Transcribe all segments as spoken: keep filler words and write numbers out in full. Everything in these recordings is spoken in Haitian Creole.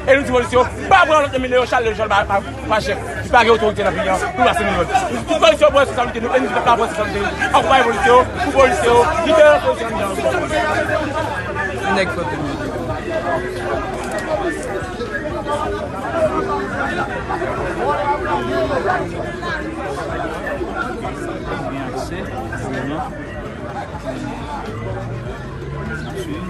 E nou di polisye yo, pa pran lòt nimewo, chale Jean ba, ba, pa chèf. Li pa gen otorite nan peyi a pou pase nou lòd. Tout polisye yo pran responsablite nou, e nou di pèp la pran responsablite nou. Akonpaye polisye yo, pou polisye yo, libere polisye yo anndan. Nèg fòk te mete. Gen aksè, vrèman. N ap swiv.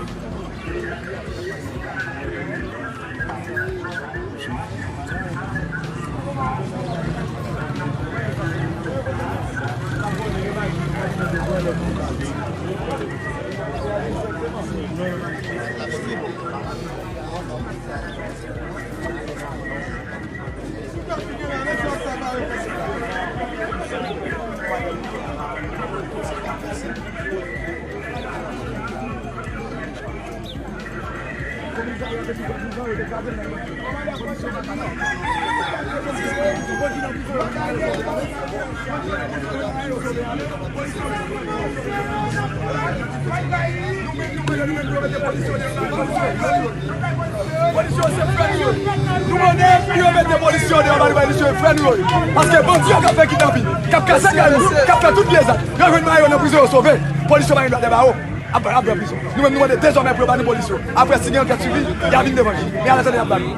Polisye yo se frè nou yo. Nou mande pou yo mete polisye yo deyò, ba nou bay misye frè nou yo. Paske bandi yo k ap fè kidnapin, k ap kase kay nou, k ap fè tout vye zak. Yo jwenn mayo nan prizon, yo sove. Polisye yo pa gen dwa dèyè bawo. Ap, ap pran prizon. Nou menm nou mande dezòmè pou yo ba nou polis yo. Apre si gen ankèt swivi, y a vin devan jij. Men annatandan y ap ba nou.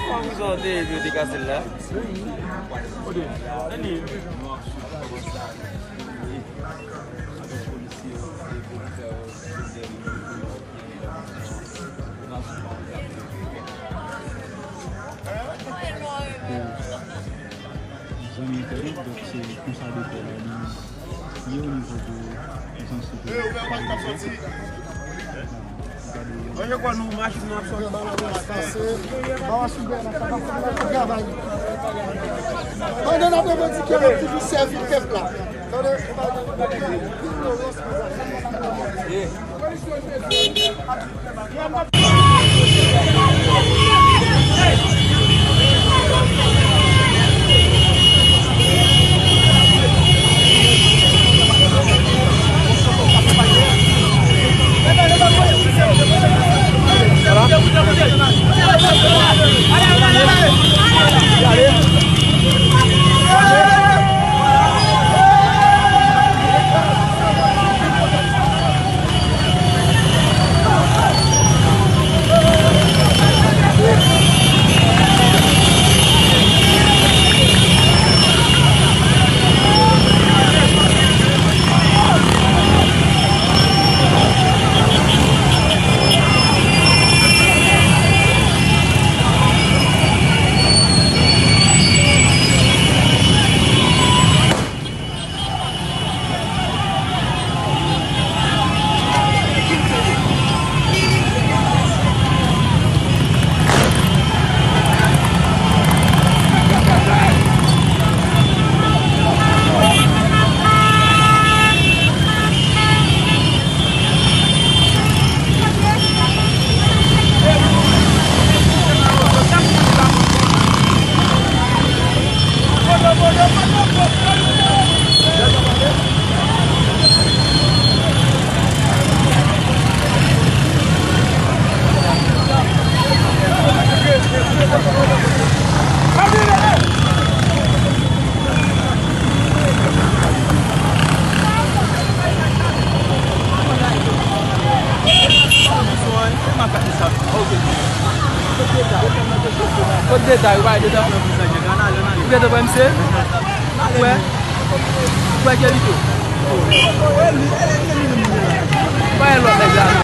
Kòman prizon an te ye pou yo te kase l la? Zanmi entènot, donk se konsa de fè la li ye o nivo de zansèt. Mwen je kwè nou machin nan ap sòti. Pase, ba w asou bè nan sa k ap fè travay. Pandan n ap revandike, n ap toujou sèvi pèp la. Tande, e pa gen Detay, ou pa detay. Ou gentan pran misye? Ou wè? Ou wè Kelito?